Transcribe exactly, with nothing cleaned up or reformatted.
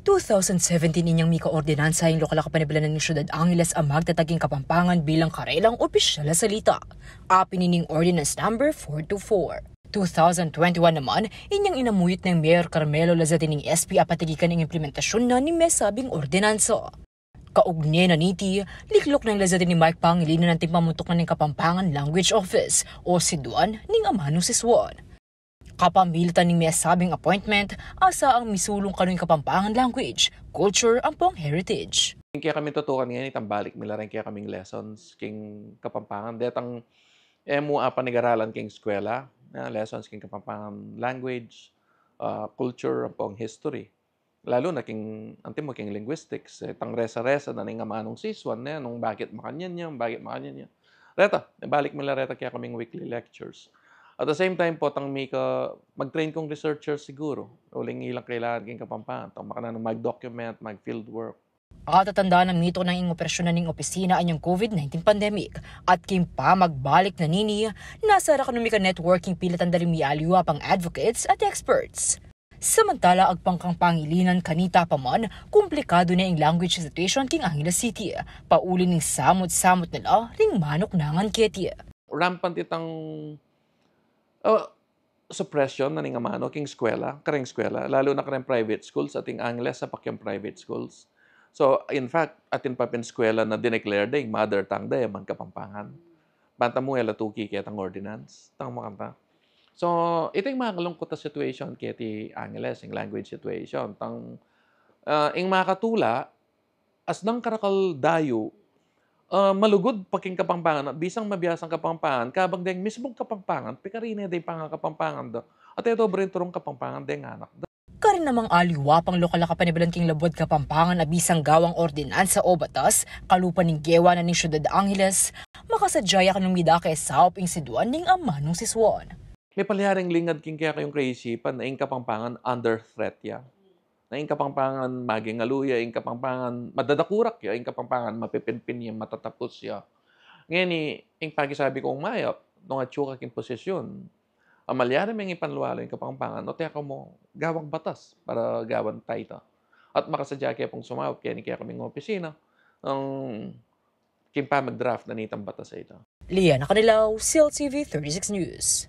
Two thousand seventeen inyang mika ordinansa ing lokal a kapanibalan ning Syudad Angeles a magtatag king Kapampangan bilang karelang opisyal a salita. Apin ining Ordinance Number four two four. Two thousand twenty-one naman, inyang inamuyut neng Mayor Carmelo Lazzatin ing S P a patikikan ing implementasyun na ning mesabing ordinansa. Kaugne na niti, likluk neng Lazzatin i Mike Pangilinan anting pamuntuk na ning Kapampangan Language Office o SIDUAN ning amanung sisuan. Kapamilatan ning mesabing appointment, asaang misulung kanu ing Kapampangan language, culture, ampong heritage. Ing kekaming tutukan ngeni, itang balik mi la reng kekaming lessons king Kapampangan. Detang e mu apanigaralan king eskwela, ah, lessons king Kapampangan language, ah, culture, ampong history. Lalu na king, anti mu, king linguistics, e, tang resa-resa na ning amanung sisuan, ne, nung bakit makanyan ya, bakit makanyan ya. Reta, e, balik mi la reta kekaming weekly lectures. At the same time po, tang mika, mag-train kung researcher siguru. Uling ilang kailangan king Kapampangan, tang makananu mag-document, mag-field work. Atatandaan a mituknang ing operasyun na ning opisina anyang COVID nineteen pandemic. At king pamagbalik na nini, nasara kanu mika networking pilatang dali mi aliwa pang advocates at experts. Samantala, agpang kang Pangilinan kanita pa man, kumplikadu ne ing language situation king Angeles City. Pauli ning samut-samut na la ring manuknangan keti. Rampant itang, ah, suppression na ning amanu king eskwela, kareng eskwela, lalu na kareng private schools, ating Angeles a pakyang private schools. So, in fact, atin pa pin eskwela na dineclare da ing mother tongue da e man Kapampangan. Banta mu e la tuki ketang ordinance, tang makanta. So, iti ing makalungkut a situation keti Angeles, ing language situation. Tang, ah, ing makatula, as nang karakal dayu, ah, malugud pa king Kapampangan, bisang mabiasang Kapampangan, kabang deng mismung Kapampangan, pikarine deng pangakapampangan da, at e do brinturung Kapampangan deng anak da. Karin namang aliwa pang lokal a kapanibalan king labuad Kapampangan a bisang gawang ordinansa o batas, kalupa ning gewa na ning Syudad Angeles, makasadya ya kanung midake saup ing SIDUAN ning amanung sisuan. Mipalyaring lingad king kekayung kaisipan na ing Kapampangan under threat ya. Na ing Kapampangan maging alu ya, ing Kapampangan madadakurak ya, ing Kapampangan mapipinpin ya, matatapus ya. Ngeni, ing pakisabi kung mayap, nung atyu ka king posisyun a malyari meng ipanlualu ing Kapampangan, o teka mu, gawang batas para gawan ta ita. At makasadya ke pung sumaup keni kekaming opisina, nung king pamag-draft na nitang batas a ita. Liana Canilaw, C L T V thirty-six News.